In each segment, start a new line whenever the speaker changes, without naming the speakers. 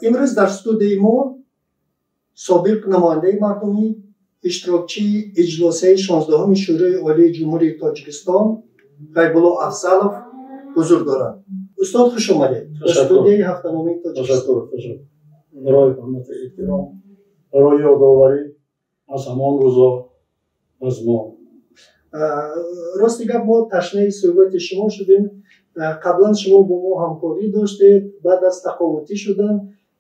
Имрӯз дар студияи мо собиқ намояндаи мардумӣ, иштирокчии иҷлосияи 16-уми Шӯрои Олии Ҷумҳурии Тоҷикистон Ғайбулло Афзалов ҳузур доранд. Устод, хуш омадед ба студияи ҳафтаномаи Тоҷикистон.
Ташаккур, барои ҳурмату эҳтиром, барои ёдоварӣ аз ҳамон рӯзо аз мо.
Рости гап, мо ташнаи суҳбати шумо шудем. Қаблан шумо бо мо ҳамкорӣ доштед, баъд аз тақовутӣ шудан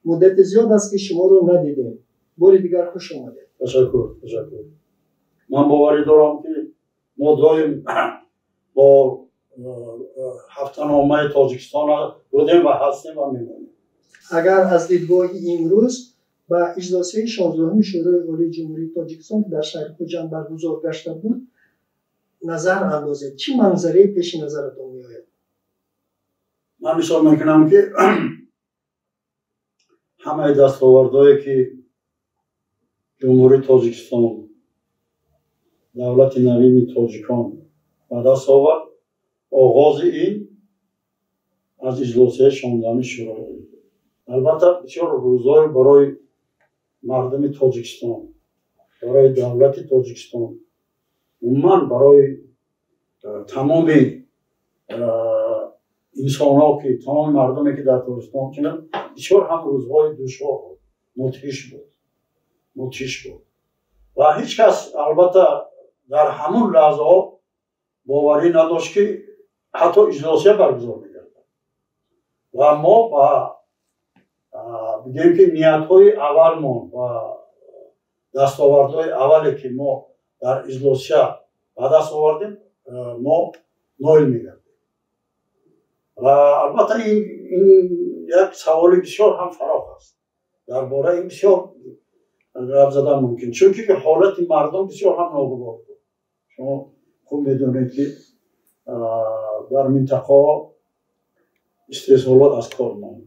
муддати зиёд аст, ки шуморо надидем. Бори дигар хуш омадед.
Ташаккур, ташаккур. Ман боварӣ дорам, ки мо доим бо ҳафтаномаи Тоҷикистон будем ва ҳастем ва мемонем.
Агар аз дидгоҳи имрӯз ба иҷлосияи 16-уми Шӯрои Олии Ҷумҳурии Тоҷикистон, ки дар шаҳри Хуҷанд баргузор гашта буд, назар андозед, чӣ манзарае пеши назаратон меояд?
Ман мисол мекунам, ки ҳамаи дастовардҳое, ки Ҷумҳурии Тоҷикистон, давлати навини тоҷикон, ба даст овард, оғози ин аз иҷлосияи 16-уми Шӯрои Олӣ буд. Албатта, бисёр рӯзҳое барои мардуми Тоҷикистон, барои давлати Тоҷикистон, умуман барои тамоми инсонҳо, ки тамоми мардуме, ки дар Тоҷикистон чинанд, бисёр ҳам рӯзҳои душвор буд, мудҳиш буд, мудҳиш буд. Ва ҳеҷ кас, албатта, дар ҳамон лаҳзаҳо боварӣ надошт, ки ҳатто иҷлосия баргузор мегардад ва мо ба бигӯем, ки ниятҳои аввалмон ва дастовардҳои аввале, ки мо дар иҷлосия ба даст овардем, мо ноил мегардем. Ва албатта, ин як саволи бисёр ҳам фарох аст, дар бораи ин бисёр гап задан мумкин, чунки ҳолати мардум бисёр ҳам ногувор буд. Шумо хуб медонед, ки дар минтақаҳо истеҳсолот аз кор монд,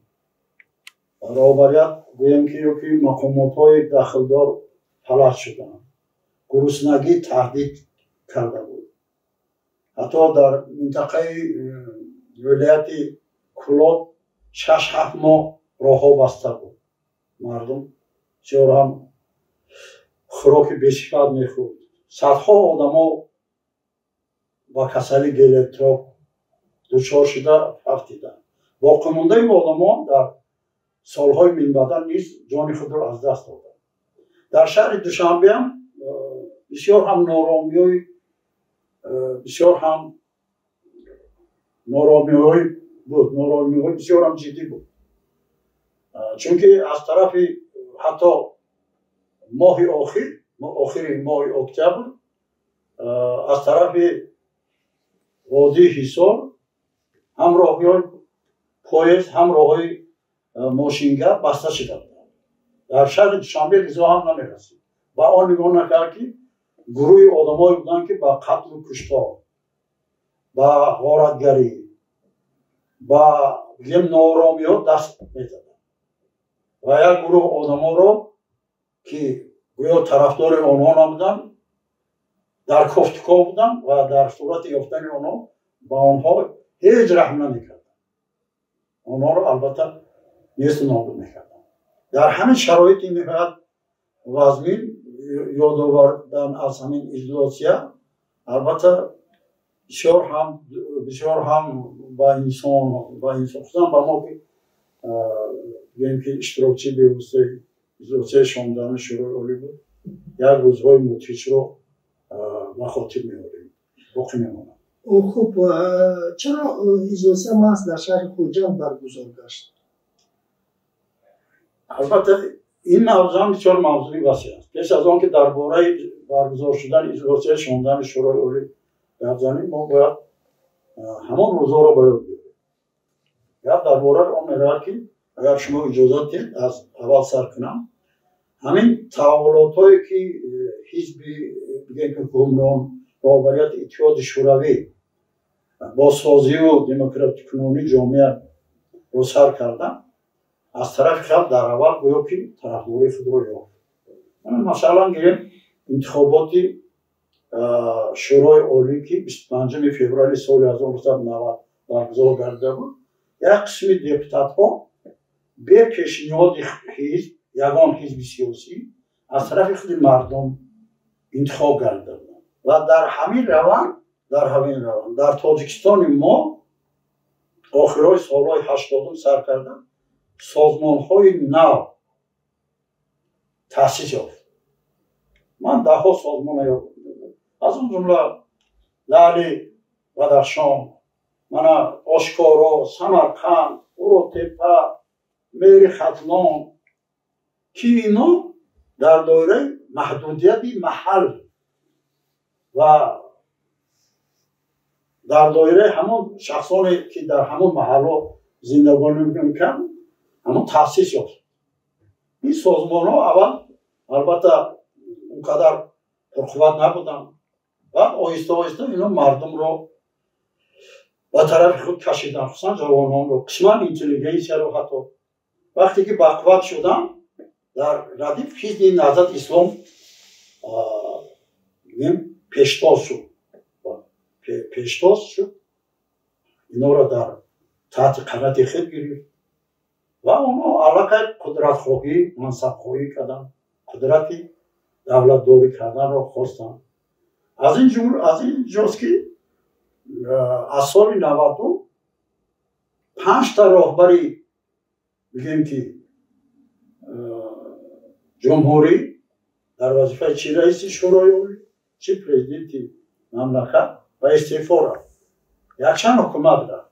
роҳбарият, гӯем ки, ёки мақомотҳои дахлдор фалаҷ шуданд, гуруснагӣ таҳдид карда буд. Ҳатто дар минтақаи вилояти Кӯлоб 6-7 моҳ роҳҳо баста буд, мардум бисёр ҳам хӯроки бесифат мехӯрд, садҳо одамо ба касали гелиотроп дучор шуда афтиданд. Боқимондаи одамон дар солҳои минбаъда низ ҷони худро аз даст доданд. Дар шаҳри Душанбеам бисёр ҳам нооромиҳои, бисёр ҳам нооромиҳои буд, нооромиҳои бисёр ҳам ҷиддӣ буд, чунки аз тарафи ҳатто моҳи охир, охири моҳи октябр, аз тарафи водии Ҳисор ҳам роҳҳои поезд, ҳам роҳҳои мошингард баста шуда буданд. Дар шаҳри Душанбе ғизо ҳам намерасид. Ба он нигоҳ накард, ки гурӯҳи одамое буданд, ки ба қатлу куштор, ба ғоратгарӣ, ба бигем нооромиҳо даст мезаданд ва як гурӯҳ одаморо, ки гӯё тарафдори онҳо набуданд, дар кофтуков буданд ва дар сурати ёфтани онҳо ба онҳо ҳеҷ раҳм намекарданд, онҳоро албатта несту нобуд мекарданд. Дар ҳамин шароити ниҳоят вазмин ёдовардан аз ҳамин иҷлосия, албатта, бисёр ҳам ба инсон, хусусан ба мо, ки гӯем ки иштирокчии бевоситаи иҷлосияи 16-уми Шӯрои Олӣ буд, як рӯзҳои мудҳишро ба хотир меорем, боқӣ мемонад.
Хуб, чаро иҷлосия маҳз дар шаҳри Хуҷанд баргузор гашт?
Албатта, ин мавзӯъ ҳам бисёр мавзӯи васеъ аст. Пеш аз он ки дар бораи баргузор шудани иҷлосияи 16-уми Шӯрои Олӣ гап занем, мо бояд ҳамон рӯзҳоро ба ёд биёрем. Гап дар бораи он меравад, ки агар шумо иҷозат диҳед, аз аввал сар кунам. Ҳамин таҳаввулотҳое, ки ҳизби, бигем ки, ҳукмрон, роҳбарияти Иттиҳоди Шӯравӣ бозсозию демократикунонии ҷомеаро сар карданд, аз тарафи халқ дар аввал гӯё ки тарафдории худро ёфт. Масалан, гирем интихоботи Шӯрои Олӣ, ки 25-уми феврали соли 1990 баргузор гардида буд. Як қисми депутатҳо Бе пешниҳоди ҳизб, ягон ҳизби сиёсӣ, аз тарафи худи мардум интихоб гардида буданд. Ва дар ҳамин раванд, дар Тоҷикистони мо охирҳои солҳои 80 сар карда созмонҳои нав таъсис ёфт. Ман даҳҳо созмон, аз он ҷумла Лаъли Бадахшон, мана Ошкоро, Самарқанд, Уротепа, Мери Хатлон, ки ино дар доираи маҳдудияти маҳал ва дар доираи ҳамон шахсоне ки дар ҳамон маҳалҳо зиндагонӣ мекунанд, ҳамон таъсис ёфт. Ин созмонҳо аввал албатта он қадар пурқувват набуданд. Баъд оҳиста оҳиста ино мардумро ба тарафи худ кашиданд, хусусан ҷавононро, қисман интеллигенсияро. Ҳатто вақте ки бақувват шуданд, дар радиф ҳизби Наҳзати Ислом пештоз шуд, инора дар таҳти қанати худ гирифт ва онҳо аллакай қудратхоҳӣ, мансабхоҳӣ карданд, қудрати давлатдорӣ карданро хостанд. Аз ин ҷост ки аз соли 92 5 роҳбари бигем ки ҷумҳурӣ дар вазифаи чи раиси Шӯрои Олӣ, чи президенти мамлакат ба истеъфо рафт. Якчанд ҳукумат рафт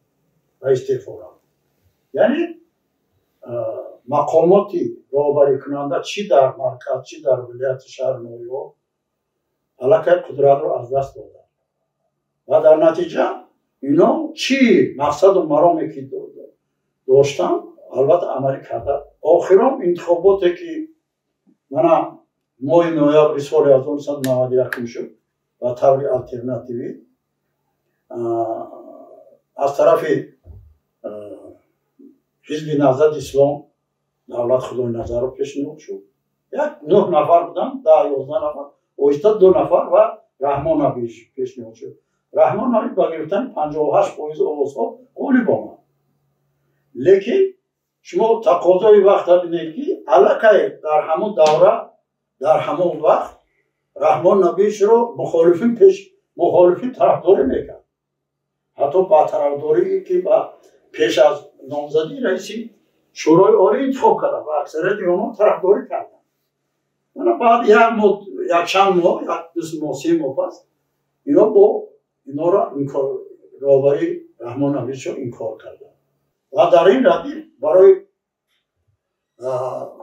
ба истеъфо рафт. Яъне мақомоти роҳбарикунанда чи дар марказ, чи дар вилояти шаҳр ноҳияҳо аллакай қудратро аз даст доданд. Ва дар натиҷа ино чӣ мақсаду мароме ки доштанд, албатта амалӣ карда. Охирон интихоботе ки мана моҳи ноябри соли 1991 шуд ба таври алтернативӣ аз тарафи ҳизби Наҳзати Ислом Давлат Худойназаров пешниҳод шуд. Як 9 нафар буданд, 10-11 нафар, оҳиста 2 нафар ва Раҳмон Набиевич пешниҳод шуд. Раҳмон Набиевич ба гирифтани 58% овозҳо ғолиб омад. Лекин шумо тақозои вақта бинед ки аллакай дар ҳамон давра, дар ҳамон вақт Раҳмон Набиевичро мухолифин тарафдорӣ мекард. Ҳатто ба тарафдорие ки ба пеш аз номзадии раиси Шӯрои Олӣ интихоб карданд ва аксарияти онҳо тарафдорӣ карданд. Мана баъд як моҳ, якчанд моҳ, як ду моҳ, се моҳ пас ино бо инора роҳбарии Раҳмон Набиевичро инкор карданд. Ва дар ин радиф барои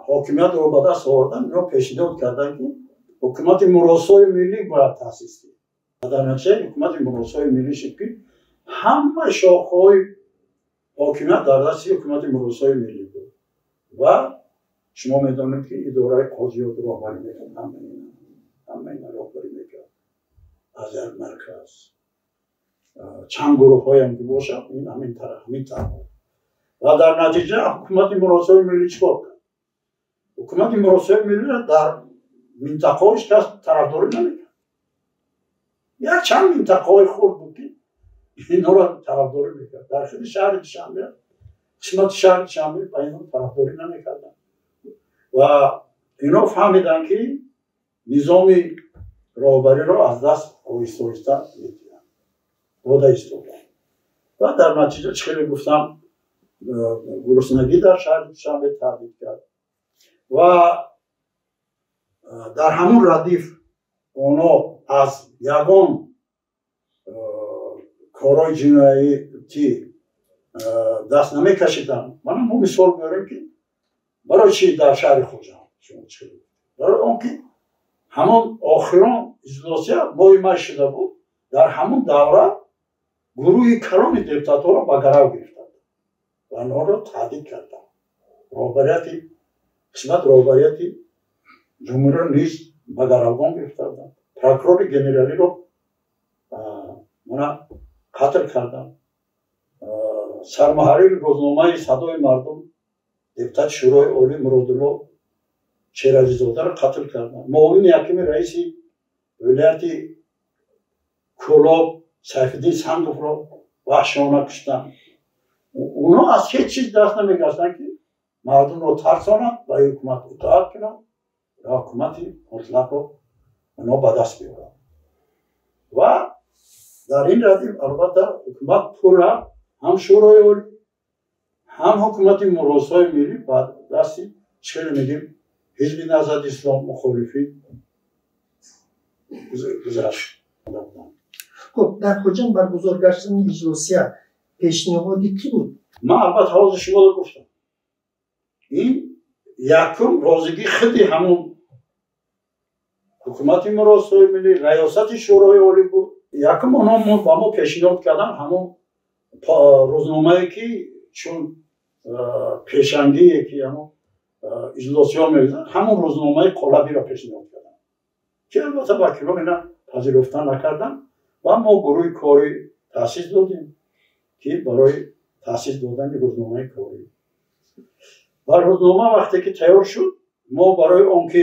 ҳокимиятро ба даст овардан ино пешниҳод карданд ки ҳукумати муросои миллӣ бояд таъсис диҳад. Ва дар натиҷаи ҳукумати муросои миллӣ шуд ки ҳамаи шохҳои ҳокимият дар дасти ҳукумати муросои миллӣ буд. Ва шумо медонед ки идораи қозиёт роҳбарӣ мекард, ҳама ина роҳбарӣ мекард аз як марказ. Чанд гурӯҳҳоям ки бошад, ин ҳамин тараф, ҳамин тараф. Ва дар натиҷа ҳукумати муросои миллӣ чӣ кор кард? Ҳукумати муросои миллиро дар минтақаҳо ҳеҷ кас тарафдорӣ намекард. Як чанд минтақаҳои хурд буд ки инҳоро тарафдорӣ мекард. Дар худи шаҳри Душанбе, қисмати шаҳри Душанбе ба инҳо тарафдорӣ намекарданд. Ва ино фаҳмиданд ки низоми роҳбариро аз даст оҳиста оҳиста медиҳанд, дода истоданд. Ва дар натиҷа чӣ хеле гуфтам, гуруснагӣ дар шаҳри Душанбе таҳдид кард. Ва дар ҳамон радиф онҳо аз ягон корҳои ҷиноятӣ даст намекашиданд. Мана мо мисол меорем ки барои чӣ дар шаҳри Хуҷанд шумо чӣ гуфтед? Барои он ки ҳамон охирон иҷлосия моҳи май шуда буд, дар ҳамон давра гурӯҳи калони депутатҳоро ба гарав гирифтанд ва онҳоро таҳдид карданд. Роҳбарияти қисмат роҳбарияти ҷумҳуриро низ ба гаравгон гирифта буданд. Прокурори генералиро мана қатл карданд. Сармуҳаррири рӯзномаи Садои мардум, депутати Шӯрои Олӣ Муродулло Шерализодаро қатл карданд. Муовини якуми раиси вилояти Кӯлоб Сайфиддин Санговро ваҳшиёна куштанд. Онҳо аз ҳеҷ чиз даст намегаштанд ки Мардумро тарсонанд ва ҳукумат итоат кунанд ва ҳукумати мутлақро онҳо ба даст биёранд. Ва дар ин радиф албатта ҳукумат пурра ҳам Шӯрои Олӣ, ҳам ҳукумати муросҳои миллӣ ба дасти чӣ мегӯем Ҳизби Наҳзати Ислом мухолифӣ гузашт.
Хуб, дар Хуҷанд баргузор гаштани иҷлосия пешниҳоди кӣ буд?
Ман албатта ҳозир шуморо гуфтам. Ин якум розигии худи ҳамон ҳукумати муросҳои миллӣ, раёсати Шӯрои Олӣ буд. Якум онҳо ба мо пешниҳод карданд ҳамон рӯзномае ки чун пешангие ки ҳамон иҷлосиҳо мегузаранд, ҳамон рӯзномаи қолабиро пешниҳод карданд, ки албатта вакилон ина пазируфта накарданд ва мо гурӯҳи корӣ таъсис додем ки барои таъсис додани рӯзномаи корӣ. Ва рӯзнома вақте ки тайёр шуд, мо барои он ки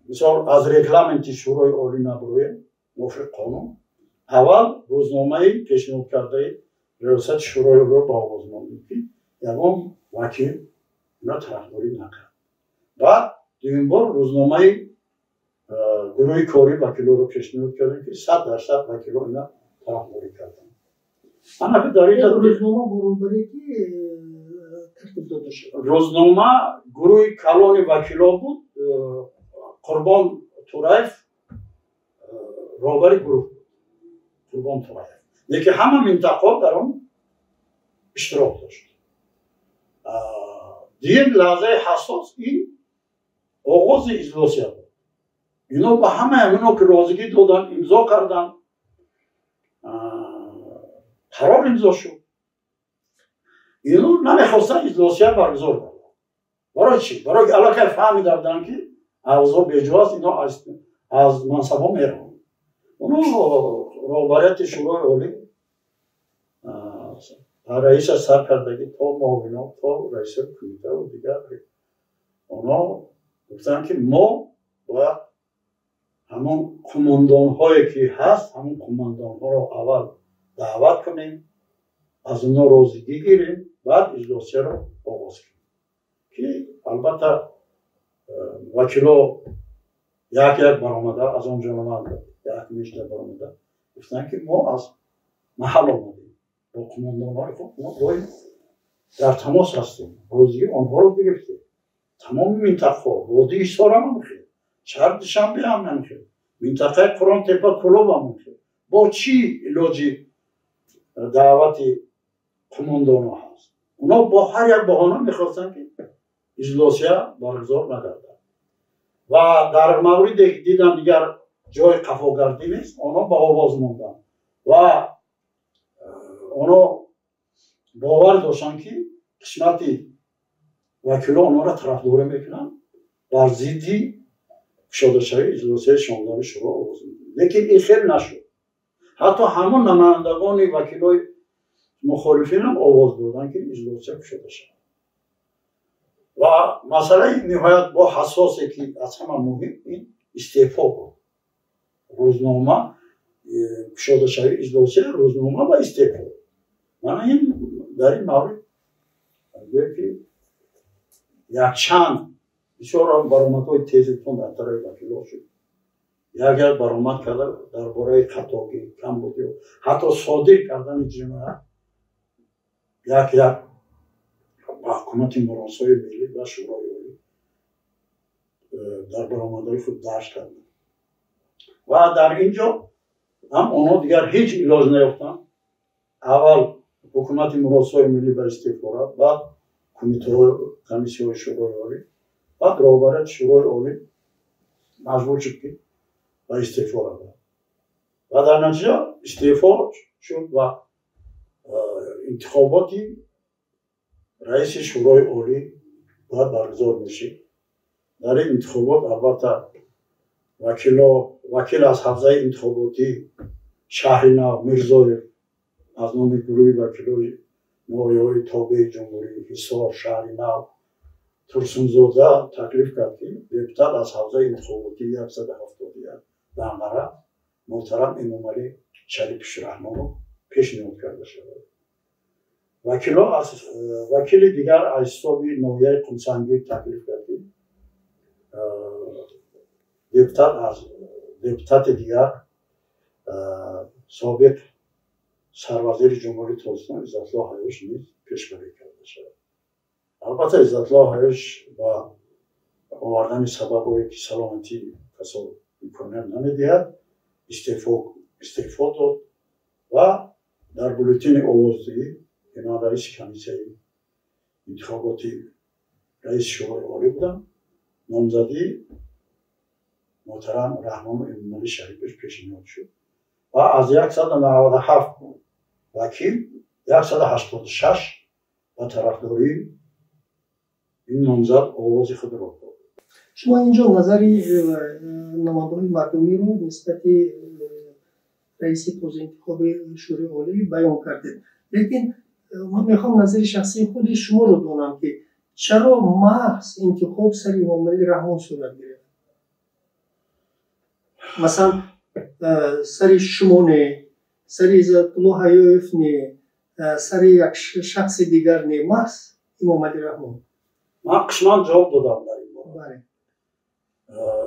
мисол аз регламенти Шӯрои Олӣ набуроем, мувофиқи қонун, аввал рӯзномаи пешниҳод кардаи раёсати Шӯрои Олиро ба овоз мондем, ки ягон вакил ина тарафдорӣ накард. Баъд дуюм бор рӯзномаи гурӯҳи корӣ вакилоро пешниҳод кардем, ки 100% вакило ина тарафдорӣ карданд. Ана дар ин
рӯзнома баробаре ки тартиб дода шуд.
Рӯзнома гурӯҳи калони вакило буд. Қурбон Тураев роҳбари гурӯҳ буд. Қурбон Тураев. Лекин ҳама минтақаҳо дар он иштирок дошт. Дуюм лаҳзаи ҳассос ин оғози иҷлосия буд. Ино ба ҳамаи ҳамино ки розигӣ доданд, имзо карданд, қарор имзо шуд. Ино намехостанд иҷлосия баргузор гардад. Барои чӣ? Барои ки аллакай фаҳмида буданд, ки авзо беҷо аст, ино аз мансабҳо мераванд. Оно роҳбарияти Шӯрои Олӣ раиса сар кардагӣ то муовино, то раиси кумитаву дигар, онҳо гуфтанд, ки мо бояд ҳамон қумондонҳое ки ҳаст, ҳамон қумондонҳоро аввал даъват кунем, аз онҳо розигӣ гирем, баъд иҷлосияро оғоз кунем. Ки албатта вакило як як баромада, аз он ҷо як мешда баромада гуфтанд, ки мо аз маҳал омадем, бо қумондонҳои худ мо доим дар тамос ҳастем, розигии онҳоро гирифтем. Тамоми минтақаҳо, водии Ҳисор ҳам ҳамин, шаҳри Душанбе ҳам ҳамин, минтақаи Қуръонтепа, Кӯлоб ҳам ҳамин. Бо чӣ илоҷи даъвати қумондонҳо ҳаст? Онҳо бо ҳар як баҳона мехостанд, ки иҷлосия баргузор нагардад. Ва дар мавриде ки диданд дигар ҷои қафогардӣ нест, онҳо ба овоз монданд ва онҳо бовар доштанд, ки қисмати вакило онҳоро тарафдорӣ мекунанд, бар зидди кушодашавии иҷлосияи 16-уми Шӯро овоз монданд. Лекин ин хел нашуд. Ҳатто ҳамон намояндагони вакилои мухолифин ҳам овоз доданд, ки иҷлосия кушода шавад. Ва масъалаи ниҳоят бо ҳассосе ки аз ҳама муҳим ин истеъфо буд. Рӯзнома кушодашавии иҷлосия, рӯзнома ва истеъфо. Мана ин дар ин маврид гӯё ки якчанд бисёр баромадҳои тезитон дар тарафи вакило шуд. Як як баромад карда дар бораи хатогӣ, камбудиё, ҳатто содир кардани ҷиноят як як ба ҳукумати муросҳои миллӣ ва Шӯрои Олӣ дар баромадҳои худ дарҷ карданд. Ва дар ин ҷо ҳам онҳо дигар ҳеҷ илоҷ наёфтанд. Аввал ҳукумати муросҳои миллӣ ба истеъфо рафт, баъд кумитаҳои комиссияҳои Шӯрои Олӣ, баъд роҳбарияти Шӯрои Олӣ маҷбур шуд, ки ба истеъфо равад. Ва дар натиҷа истеъфо шуд ва интихоботи раиси Шӯрои Олӣ бояд баргузор мешид. Дар ин интихобот албатта вакил аз ҳавзаи интихоботӣ шаҳри Нав Мирзоев аз номи гурӯҳи вакилои ноҳияҳои тобеи ҷумҳурӣ Ҳисор, шаҳри Нав Турсунзода таклиф кард, ки депутат аз ҳавзаи интихоботии 171 Данғара муҳтарам Эмомалӣ Шарипов Раҳмонов пешниҳод карда шавад. Вакило аз вакили дигар аз ҳисоби ноҳияи Қумсангир таклиф кард, ки депутат аз депутати дигар, собиқ сарвазири Ҷумҳурии Тоҷикистон Иззатулло Ҳаёш низ пешбарӣ карда шавад. Албатта, Иззатулло Ҳаёш ба овардани сабабҳое, ки саломатии касо имконият намедиҳад, истеъфо дод ва дар бюллетени овоздиҳӣ, ки ман раиси комиссияи интихоботи раиси Шӯрои Олӣ будам, номзадии муҳтарам Раҳмону Эмомалӣ Шарипович пешниҳод шуд ва аз 197 вакил 186 ба тарафдории ин номзад овози худро дод.
Шумо инҷо назари намояндаҳои мардумиро нисбати раиси тозаинтихоби Шӯрои Олӣ баён кардед, лекин ман мехоҳам назари шахсии худи шуморо донам, ки чаро маҳз интихоб сари Эмомалӣ Раҳмон сурат гирифт? Масалан, сари шумо не, сари Иззатулло Ҳаёев не, сари як шахси дигар не, маҳз Эмомалӣ Раҳмон.
Ман қисман ҷавоб додам дар ин бора.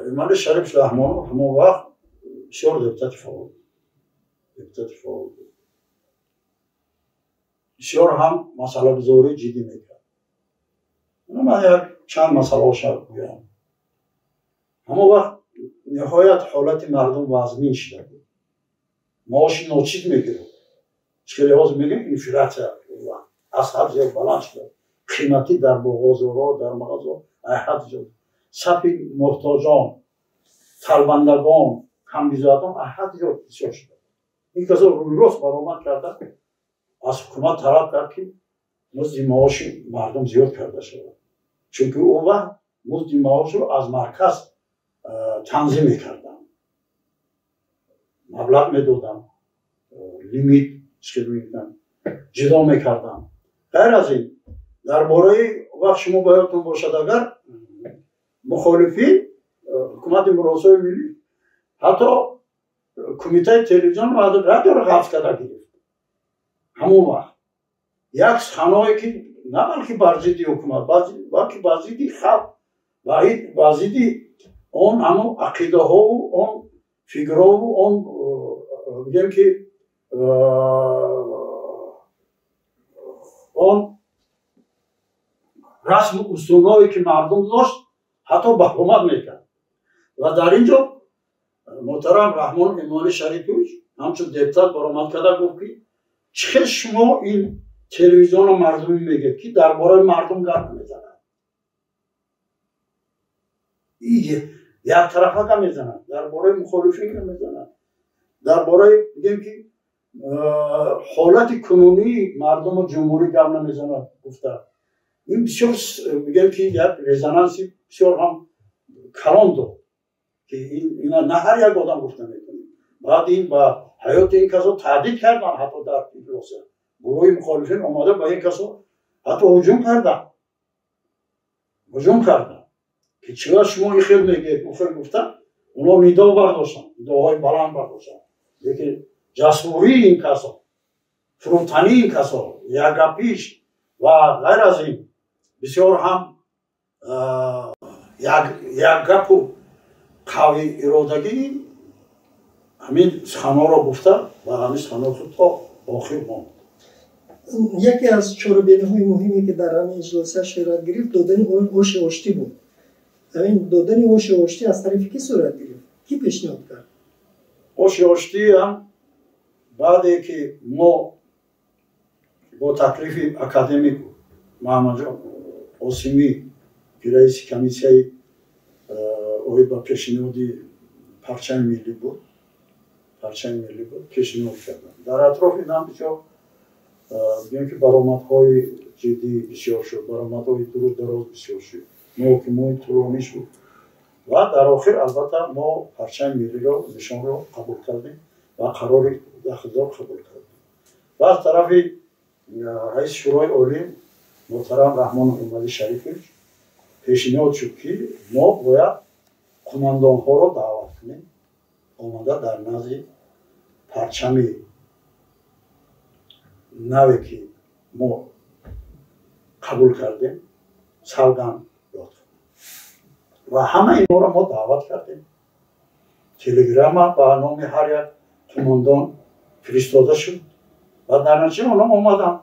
Эмомалӣ Шарипович Раҳмонов ҳамон вақт бисёр депутати фаъол буд, бисёр ҳам масъалагузории ҷиддӣ мекард. Ман як чанд масъалаоша гӯям. Ҳамон вақт ниҳоят ҳолати мардум вазмин шуда буд, маоши ночиз мегирифт. Чӣ ҳозир мегӯем, инфляция аз ҳад зиёд баланд шуда, қиматӣ дар бозорҳо, дар мағозаҳо ҳад зиёд, сафи муҳтоҷон, талбандагон, камбизоатон ҳад зиёд бисёр шуда. Ин касо рӯйрост баромад карда, аз ҳукумат талаб кард, ки музди маоши мардум зиёд карда шавад, чунки он вақт музди маошро аз марказ танзим мекарданд, маблағ медоданд, лимит ҷудо мекарданд. Ғайр аз ин, дар бораи вақт шумо ба ёдтон бошад, агар мухолифин ҳукумати муросои миллӣ ҳатто кумитаи телевизион ва радиоро ғасб карда гирифт. Ҳамон вақт як суханҳое, ки на балки бар зидди ҳукумат, балки бар зидди халқ, бар зидди он ҳамон ақидаҳову он фикрҳову он, бигем ки, он расму усулҳое, ки мардум дошт, ҳатто баромад мекард. Ва дар ин ҷо муҳтарам Раҳмон Эмомалӣ Шарипович ҳамчун депутат баромад карда гуфт, ки чӣ хел шумо ин телевизионро мардумӣ мегӯед, ки дар бораи мардум гап мезанад, яктарафа гап мезанад, дар бораи мухолифин гап мезанад, дар бораи, бигем ки, ҳолати кунунии мардуму ҷумҳурӣ гап намезанад гуфта. Ин бисёр, бигем ки, як резонанси бисёр ҳам калон дод, ки ина на ҳар як одам гуфта метавонад. Баъд ин ба ҳаёти ин касо таҳдид карданд, ҳатто дар иҷлоса гурӯҳи мухолифин омода ба ин касо ҳатто ҳуҷум карданд, ки чиро шумо ин хел мегӯед, он хел гуфта. Оно нидо бардоштанд, нидоҳои баланд бардоштанд, лекин ҷасурии ин касо, фурӯтании ин касо, якгапиш ва ғайр аз ин бисёр ҳам якгапу қавӣ иродагӣ ҳамин суханҳоро гуфта ва ҳамин суханҳои худ то охир монд.
Яке аз чорабиниҳои муҳиме, ки дар ҳамин иҷлосия сурат гирифт, додани оши оштӣ буд. Ҳамин додани оши оштӣ аз тарафи кӣ сурат гирифт, кӣ пешниҳод кард?
Оши оштӣ ҳам баъде ки мо бо таклифи академик Маҳамаджон Осимӣ, ки раиси комиссияи оид ба пешниҳоди парчами миллӣ буд, пешниҳод кардам. Дар атрофи ин ҳам бисёр, бигем ки, баромадҳои ҷиддӣ бисёр шуд, баромадҳои дуру дароз бисёр шуд, муҳокимаҳои тӯлонӣ шуд ва дар охир, албатта, мо парчами миллиро, нишонро қабул кардем ва қарори дахлдор қабул кардем ва аз тарафи раиси Шӯрои Олӣ муҳтарам Раҳмонов Эмомалӣ Шарипович пешниҳод шуд, ки мо бояд қумандонҳоро даъват кунем, омада дар назди парчами наве, ки мо қабул кардем, савганд ёд ва ҳама инҳоро мо даъват кардем. Телеграмма ба номи ҳар як қумондон фиристода шуд ва дар натиҷа онҳо омаданд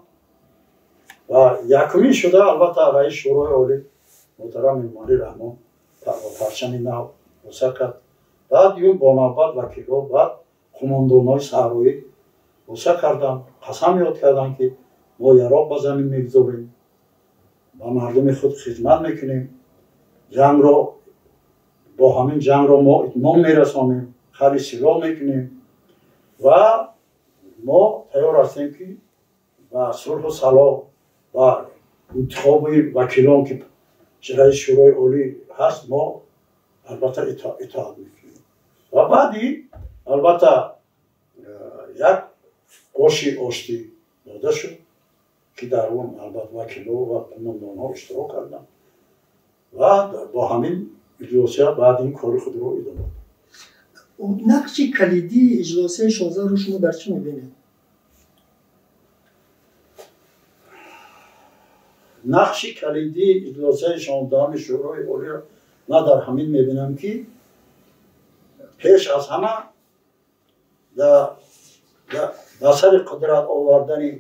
ва якумин шуда, албатта, раиси Шӯрои Олӣ муҳтарам Эмомалӣ Раҳмон парчами нав бӯса кард. Баъд ю бо навбат вакилҳо, баъд қумондонҳои саҳроӣ бӯса карданд, қасам ёд карданд, ки мо яроқ ба замин мегузорем, ба мардуми худ хизмат мекунем, ҷангро бо ҳамин ҷангро мо итмом мерасонем, хари силоҳ мекунем ва мо тайёр ҳастем, ки ба сулҳу салоҳ ва интихоби вакилон, ки раиси Шӯрои Олӣ ҳаст, мо албатта итоат мекунем. Ва баъди албатта як оши оштӣ дода шуд, ки дар он албатта вакилҳо ва қумондонҳо иштирок карданд ва бо ҳамин иҷлосия баъд ин кори худро идома дод.
Нақши калидии иҷлосияи 16-ро шумо дар чӣ мебинед?
Нақши калидии иҷлосияи 16-уми Шӯрои Олиро ман дар ҳамин мебинам, ки пеш аз ҳама ба сари қудрат овардани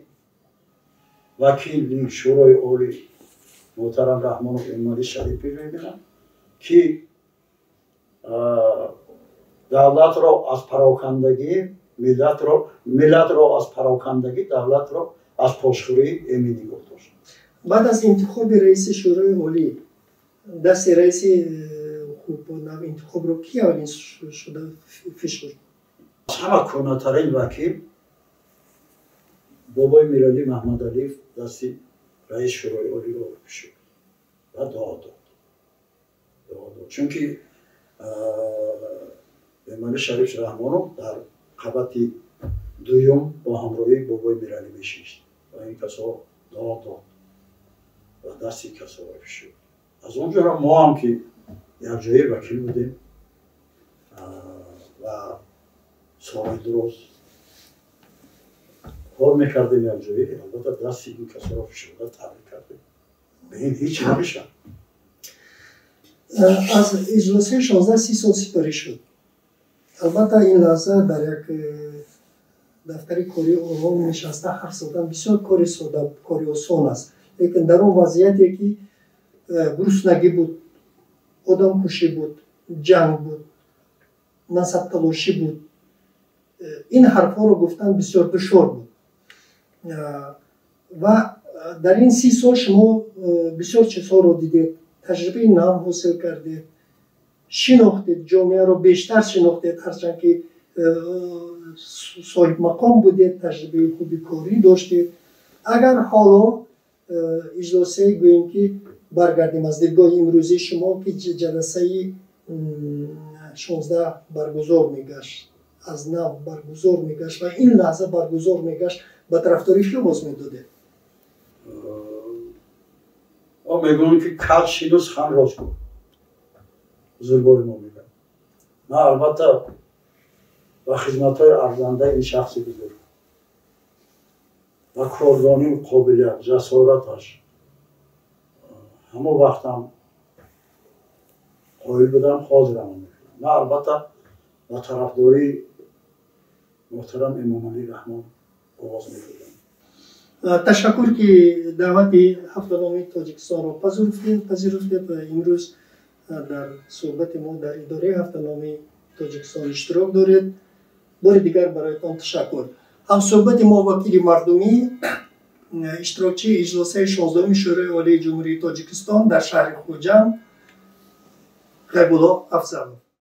вакили Шӯрои Олӣ муҳтарам Раҳмонов Эмомалӣ Шарипов мебинам, ки давлатро аз парокандагӣ, миллатро аз парокандагӣ, давлатро аз пошхӯрӣ эмин нигоҳ дошт.
Баъд аз интихоби раиси Шӯрои Олӣ дасти раиси хуб интихобро ки аввалин шуда фишурд?
Аз ҳама кӯҳнатарин вакил бобои Миралӣ Маҳмадалиев дасти раиси Шӯрои Олиро фишурд ва дуо дод. Чунки Эмомалӣ Шариф Раҳмонов дар қабати дуюм бо ҳамроҳии бобои Миралӣ мешишт ва ин касо дуо дод ва дасти касоро фишурд. Аз он ҷоро мо ҳам, ки якҷоя вакил будем ва солҳои дуроз кор мекардем якҷоя, албатта дасти ин касоро фишурда табрик кардем. Ба ин ҳеҷ намешавад.
Аз иҷлосияи 16 30 сол сипарӣ шуд. Албатта, ин лаҳза дар як дафтари кории ором нишаста ҳарф задан бисёр кори сода, кори осон аст, лекин дар он вазъияте ки гуруснагӣ буд, одамкушӣ буд, ҷанг буд, мансабталошӣ буд, ин ҳарфҳоро гуфтан бисёр душвор буд. Ва дар ин 30 сол шумо бисёр чизҳоро дидед, таҷрибаи нав ҳосил кардед, шинохтед, ҷомеаро бештар шинохтед, ҳарчанд ки соҳибмақом будед, таҷрибаи хуби корӣ доштед. Агар ҳоло иҷлосияи, гӯем ки баргардем аз дидгоҳи имрӯзии шумо, ки ҷаласаи 16 баргузор мегашт, аз нав баргузор мегашт ва ин лаҳза баргузор мегашт, ба тарафдорӣ кӣ овоз медодед?
Мо мегӯем, ки кал шину сухан рост гуфт, бузургои мо мегӯянд. Ман албатта ба хизматҳои арзандаи ин шахси бузург ва кордонию қобилият, ҷасораташ ҳамон вақтам қоил будам, ҳозирам мекунам. Ман албатта ба тарафдории муҳтарам Эмомалӣ Раҳмон овоз медодам.
Ташаккур, ки даъвати ҳафтаномаи Тоҷикистонро пазируфтед ва имрӯз дар суҳбати мо дар идораи ҳафтаномаи Тоҷикистон иштирок доред. Бори дигар бароятон ташаккур. Ҳамсуҳбати мо вакили мардумӣ, иштирокчии иҷлосаи 16-уми Шӯрои Олии Ҷумҳурии Тоҷикистон дар шаҳри Хуҷанд Ғайбулло Афзалов.